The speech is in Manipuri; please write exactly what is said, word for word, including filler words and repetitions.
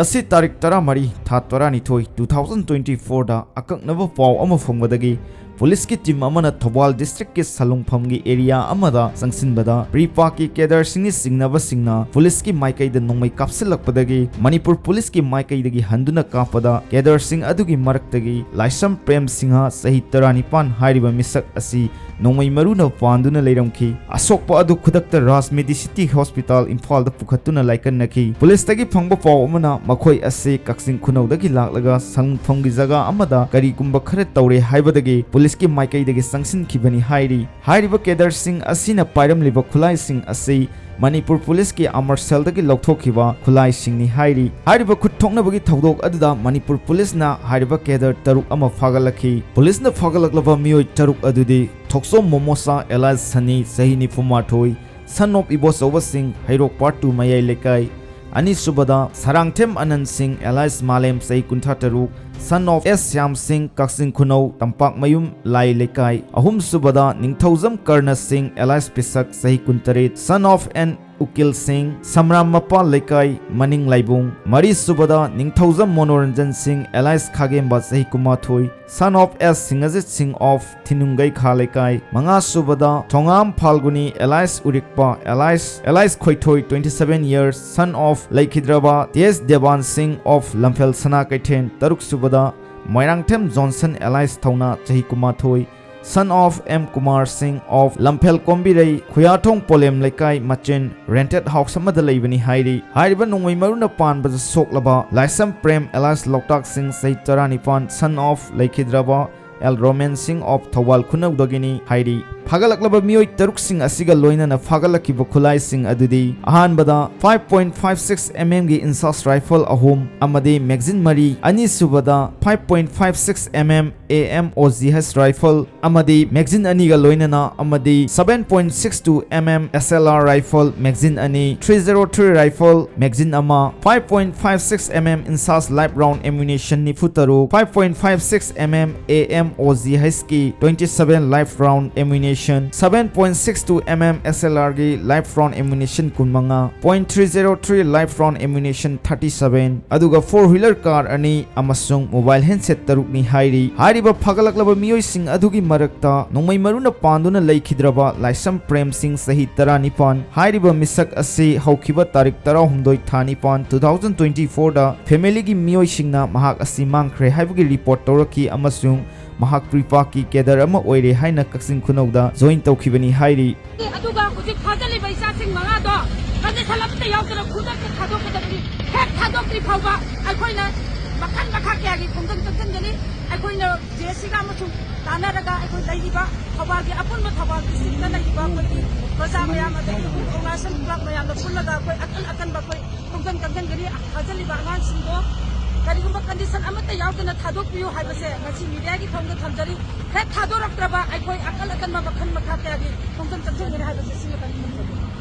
ꯑꯁꯤ ꯇꯥꯔꯤꯛ ꯇꯔꯥꯃꯔꯤ, ꯊꯥ ꯇꯔꯥꯅꯤꯊꯣꯏ, two thousand twenty fourꯗ ꯑꯀꯛꯅꯕ ꯄꯥꯎ ꯑꯃ ꯐꯪꯕꯗꯒꯤ ꯄꯨꯂꯤꯁꯀꯤ ꯇꯤꯝ ꯑꯃꯅ ꯊꯧꯕꯥꯜ ꯗꯤꯁꯇ꯭ꯔꯤꯛꯀꯤ ꯁꯂꯨꯡꯐꯝꯒꯤ ꯑꯦꯔꯤꯌꯥ ꯑꯃꯗ ꯆꯪꯁꯤꯟꯕꯗ ꯄ꯭ꯔꯤꯄꯥꯛꯀꯤ ꯀꯦꯗꯔꯁꯤꯡꯅ ꯆꯤꯡꯅꯕꯁꯤꯡꯅ ꯄꯨꯂꯤꯁꯀꯤ ꯃꯥꯏꯀꯩꯗ ꯅꯣꯡꯃꯩ ꯀꯥꯞꯁꯤꯜꯂꯛꯄꯗꯒꯤ ꯃꯅꯤꯄꯨꯔ ꯄꯨꯂꯤꯁꯀꯤ ꯃꯥꯏꯀꯩꯗꯒꯤ ꯍꯟꯗꯨꯅ ꯀꯥꯞꯄꯗ ꯀꯦꯗꯔꯁꯤꯡ ꯑꯗꯨꯒꯤ ꯃꯔꯛꯇꯒꯤ ꯂꯥꯏꯁ꯭ꯔꯝ ꯄ꯭ꯔꯦꯝ ꯁꯤꯡꯍ, ꯆꯍꯤ ꯇꯔꯥꯅꯤꯄꯥꯟ ꯍꯥꯏꯔꯤꯕ ꯃꯤꯁꯛ ꯑꯁꯤ ꯅꯣꯡꯃꯩ ꯃꯔꯨꯅ ꯄꯥꯟꯗꯨꯅ ꯂꯩꯔꯝꯈꯤ꯫ ꯑꯁꯣꯛꯄ ꯑꯗꯨ ꯈꯨꯗꯛꯇ ꯔꯥꯖ ꯃꯦꯗꯤꯁꯤꯇꯤ ꯍꯣꯁꯄꯤꯇꯥꯜ ꯏꯝꯐꯥꯜꯗ ꯄꯨꯈꯠꯇꯨꯅ ꯂꯥꯏꯀꯠꯅꯈꯤ꯫ ꯄꯨꯂꯤꯁꯇꯒꯤ ꯐꯪꯕ ꯄꯥꯎ ꯑꯃꯅ ꯃꯈꯣꯏ ꯑꯁꯤ ꯀꯛꯆꯤꯡ ꯈꯨꯅꯧꯗꯒꯤ ꯂꯥꯛꯂꯒ ꯁꯪꯐꯝꯒꯤ ꯖꯒꯥ ꯑꯃꯗ ꯀꯔꯤꯒꯨꯝꯕ ꯈꯔ ꯇꯧꯔꯦ ꯍꯥꯏꯕꯗꯒꯤ ꯄꯨꯂꯤꯁꯀꯤ ꯃꯥꯏꯀꯩꯗꯒꯤ ꯆꯪꯁꯤꯟꯈꯤꯕꯅꯤ ꯍꯥꯏꯔꯤ꯫ ꯍꯥꯏꯔꯤꯕ ꯀꯦꯗꯔꯁꯤꯡ ꯑꯁꯤꯅ ꯄꯥꯏꯔꯝꯂꯤꯕ ꯈꯨꯠꯂꯥꯏꯁꯤꯡ ꯑꯁꯤ ꯃꯅꯤꯄꯨꯔ ꯄꯨꯂꯤꯁꯀꯤ ꯑꯃꯔ ꯁꯦꯜꯗꯒꯤ ꯂꯧꯊꯣꯛꯈꯤꯕ ꯈꯨꯠꯂꯥꯏꯁꯤꯡꯅꯤ ꯍꯥꯏꯔꯤ꯫ ꯍꯥꯏꯔꯤꯕ ꯈꯨꯠ ꯊꯣꯛꯅꯕꯒꯤ ꯊꯧꯗꯣꯛ ꯑꯗꯨꯗ ꯃꯅꯤꯄꯨꯔ ꯄꯨꯂꯤꯁꯅ ꯍꯥꯏꯔꯤꯕ ꯀꯦꯗꯔ ꯇꯔꯨꯛ ꯑꯃ ꯐꯥꯒꯠꯂꯛꯈꯤ꯫ ꯄꯨꯂꯤꯁꯅ ꯐꯥꯒꯠꯂꯛꯂꯕ ꯃꯤꯑꯣꯏ ꯇꯔꯨꯛ ꯑꯗꯨꯗꯤ ꯊꯣꯛꯆꯣꯝ ꯃꯣꯃꯣꯁꯥ alias ꯁꯅꯤ, ꯆꯍꯤ ꯅꯤꯐꯨ ꯃꯥꯊꯣꯏ, son of ꯏꯕꯣꯆꯧꯕ ꯁꯤꯡ, ꯍꯩꯔꯣꯛ part two ꯃꯌꯥꯏ ꯂꯩꯀꯥꯏ, ꯑꯅꯤꯁꯨꯕꯗ ꯁꯔꯥꯡꯊꯦꯝ ꯑꯅꯟ ꯁꯤꯡ alias ꯃꯥꯂꯦꯝ, ꯆꯍꯤ ꯀꯨꯟꯊ꯭ꯔꯥ ꯇꯔꯨꯛ, son of ꯑꯦꯁ ꯁ꯭ꯌꯥꯝ ꯁꯤꯡ, ꯀꯛꯆꯤꯡ ꯈꯨꯅꯧ ꯇꯝꯄꯥꯛꯃꯌꯨꯝ ꯂꯥꯏ ꯂꯩꯀꯥꯏ, ꯑꯍꯨꯝꯁꯨꯕꯗ ꯅꯤꯡꯊꯧꯖꯝ ꯀꯔꯅ ꯁꯤꯡ alias ꯄꯤꯁꯛ, ꯆꯍꯤ ꯀꯨꯟꯇꯔꯦꯠ, son of ꯑꯦꯟ ꯎꯀꯤꯜ ꯁꯤꯡ, ꯁꯝꯔꯥꯝ ꯃꯄꯥꯜ ꯂꯩꯀꯥꯏ ꯃꯅꯤꯡ ꯂꯥꯏꯕꯨꯡ, ꯃꯔꯤꯁꯨꯕꯗ ꯅꯤꯡꯊꯧꯖꯝ ꯃꯅꯣꯔꯟꯖꯟ ꯁꯤꯡ alias ꯈꯥꯒꯦꯝꯕ, ꯆꯍꯤ ꯀꯨꯟꯃꯥꯊꯣꯏ, son of ꯑꯦꯁ ꯁꯤꯡꯍꯖꯤꯠ ꯁꯤꯡ of ꯊꯤꯅꯨꯡꯒꯩꯈꯥ ꯂꯩꯀꯥꯏ, ꯃꯉꯥꯁꯨꯕꯗ ꯊꯣꯉꯥꯝ ꯐꯥꯜꯒꯨꯅꯤ alias ꯎꯔꯤꯛꯄ alias alias ꯈꯣꯏꯊꯣꯏ, twenty seven years, son of ꯂꯩꯈꯤꯗ꯭ꯔꯕ ꯇꯤ ꯑꯦꯁ ꯗꯦꯕꯥꯟ ꯁꯤꯡ of ꯂꯝꯐꯦꯜ ꯁꯅꯥ ꯀꯩꯊꯦꯜ, ꯇꯔꯨꯛꯁꯨꯕꯗ ꯃꯣꯏꯔꯥꯡꯊꯦꯝ ꯖꯣꯟꯁꯟ alias ꯊꯧꯅꯥ, ꯆꯍꯤ ꯀꯨꯟꯃꯥꯊꯣꯏ, son of ꯑꯦꯝ ꯀꯨꯃꯥꯔ ꯁꯤꯡ of ꯂꯝꯐꯦꯜ ꯀꯣꯝꯕꯤꯔꯩ ꯈꯨꯌꯥꯊꯣꯡ ꯄꯣꯂꯦꯝ ꯂꯩꯀꯥꯏ ꯃꯆꯤꯟ rented house ꯑꯃꯗ ꯂꯩꯕꯅꯤ ꯍꯥꯏꯔꯤ꯫ ꯍꯥꯏꯔꯤꯕ ꯅꯣꯡꯃꯩ ꯃꯔꯨꯅ ꯄꯥꯟꯕꯗ ꯁꯣꯛꯂꯕ ꯂꯥꯏꯁ꯭ꯔꯝ ꯄ꯭ꯔꯦꯝ alias ꯂꯣꯛꯇꯥꯛ ꯁꯤꯡ, ꯆꯍꯤ ꯇꯔꯥꯅꯤꯄꯥꯟ, son of ꯂꯩꯈꯤꯗ꯭ꯔꯕ ꯑꯦꯜ ꯔꯣꯃꯦꯟ ꯁꯤꯡ of ꯊꯧꯕꯥꯜ ꯈꯨꯅꯧꯗꯒꯤꯅꯤ ꯍꯥꯏꯔꯤ꯫ ꯐꯥꯒꯠꯂꯛꯂꯕ ꯃꯤꯑꯣꯏ ꯇꯔꯨꯛꯁꯤꯡ ꯑꯁꯤꯒ ꯂꯣꯏꯅꯅ ꯐꯥꯒꯠꯂꯛꯈꯤꯕ ꯈꯨꯠꯂꯥꯏꯁꯤꯡ ꯑꯗꯨꯗꯤ ꯑꯍꯥꯟꯕꯗ five point five six mm ꯒꯤ INSAS rifle ꯑꯍꯨꯝ ꯑꯃꯗꯤ magazine ꯃꯔꯤ, ꯑꯅꯤꯁꯨꯕꯗ five point five six mm AMOGH rifle ꯑꯃꯗꯤ magazine ꯑꯅꯤꯒ ꯂꯣꯏꯅꯅ ꯑꯃꯗꯤ seven point six two mm SLR rifle magazine ꯑꯅꯤ, three zero three rifle magazine ꯑꯃ, five point five six mm INSAS live round ammunition ꯅꯤꯐꯨ ꯇꯔꯨꯛ, five point five six mm AMOGH ꯀꯤ twenty seven live round ammunition seven point six two M M S L R ꯒꯤ live round ammunition ꯀꯨꯟꯃꯉꯥ, point three zero three live round ammunition thirty seven, ꯑꯗꯨꯒ four wheeler car ꯑꯅꯤ ꯑꯃꯁꯨꯡ mobile handset ꯇꯔꯨꯛꯅꯤ ꯍꯥꯏꯔꯤ꯫ ꯍꯥꯏꯔꯤꯕ ꯐꯥꯒꯠꯂꯛꯂꯕ ꯃꯤꯑꯣꯏꯁꯤꯡ ꯑꯗꯨꯒꯤ ꯃꯔꯛꯇ ꯅꯣꯡꯃꯩ ꯃꯔꯨꯅ ꯄꯥꯟꯗꯨꯅ ꯂꯩꯈꯤꯗ꯭ꯔꯕ ꯂꯥꯏꯁ꯭ꯔꯝ ꯄ꯭ꯔꯦꯝ ꯁꯤꯡ, ꯆꯍꯤ ꯇꯔꯥꯅꯤꯄꯥꯟ, ꯍꯥꯏꯔꯤꯕ ꯃꯤꯁꯛ ꯑꯁꯤ ꯍꯧꯈꯤꯕ ꯇꯥꯔꯤꯛ ꯇꯔꯥꯍꯨꯝꯗꯣꯏ ꯊꯥ ꯅꯤꯄꯥꯟ, two thousand twenty four ꯗ family ꯒꯤ ꯃꯤꯑꯣꯏꯁꯤꯡꯅ ꯃꯍꯥꯛ ꯑꯁꯤ ꯃꯥꯡꯈ꯭ꯔꯦ ꯍꯥꯏꯕꯒꯤ report ꯇꯧꯔꯛꯈꯤ ꯑꯃꯁꯨꯡ ꯃꯍꯥꯛ ꯄ꯭ꯔꯤꯄꯥꯛꯀꯤ cadre ꯑꯃ ꯑꯣꯏꯔꯦ ꯍꯥꯏꯅ ꯀꯛꯆꯤꯡ ꯈꯨꯅꯧꯗ join ꯇꯧꯈꯤꯕꯅꯤ ꯍꯥꯏꯔꯤ꯫ ꯑꯗꯨꯒ ꯍꯧꯖꯤꯛ ꯐꯥꯖꯤꯜꯂꯤꯕ ꯏꯆꯥꯁꯤꯡ ꯃꯉꯥꯗꯣ condition ꯑꯃꯠꯇ ꯌꯥꯎꯗꯅ ꯈꯨꯗꯛꯇ ꯊꯥꯗꯣꯛꯀꯗꯕꯅꯤ꯫ ꯍꯦꯛ ꯊꯥꯗꯣꯛꯇ꯭ꯔꯤ ꯐꯥꯎꯕ ꯑꯩꯈꯣꯏꯅ ꯃꯈꯜ ꯃꯈꯥ ꯀꯌꯥꯒꯤ ꯈꯣꯡꯖꯪ ꯆꯪꯁꯤꯟꯒꯅꯤ꯫ ꯑꯩꯈꯣꯏꯅ J C ꯒ ꯑꯃꯁꯨꯡ ꯇꯥꯟꯅꯔꯒ ꯑꯩꯈꯣꯏ ꯂꯩꯔꯤꯕ ꯊꯧꯕꯥꯜꯒꯤ ꯑꯄꯨꯟꯕ ꯊꯧꯕꯥꯜ district ꯇ ꯂꯩꯔꯤꯕ ꯑꯩꯈꯣꯏꯒꯤ ꯄ꯭ꯔꯖꯥ ꯃꯌꯥꯝ ꯑꯗꯒꯤ Youth Organisation Club ꯃꯌꯥꯝꯅ ꯄꯨꯜꯂꯒ ꯑꯩꯈꯣꯏ ꯑꯀꯟ ꯑꯀꯟꯕ ꯑꯩꯈꯣꯏ ꯈꯣꯡꯖꯪ ꯆꯪꯁꯤꯟꯒꯅꯤ꯫ ꯐꯥꯖꯤꯜꯂꯤꯕ ꯑꯉꯥꯡꯁꯤꯡꯗꯣ ꯀꯔꯤꯒꯨꯝꯕ condition ꯑꯃꯠꯇ ꯌꯥꯎꯗꯅ ꯊꯥꯗꯣꯛꯄꯤꯌꯨ ꯍꯥꯏꯕꯁꯦ ꯉꯁꯤ media ꯒꯤ ꯊꯣꯡꯗ ꯊꯝꯖꯔꯤ꯫ ꯍꯦꯛ ꯊꯥꯗꯣꯔꯛꯇ꯭ꯔꯕ ꯑꯩꯈꯣꯏ ꯑꯀꯟ ꯑꯀꯟꯕ ꯃꯈꯜ ꯃꯈꯥ ꯀꯌꯥꯒꯤ ꯈꯣꯡꯖꯪ ꯆꯪꯁꯤꯟꯒꯅꯤ ꯍꯥꯏꯕꯁꯦ ꯁꯤꯃꯇꯪ ꯊꯝꯖꯒꯦ꯫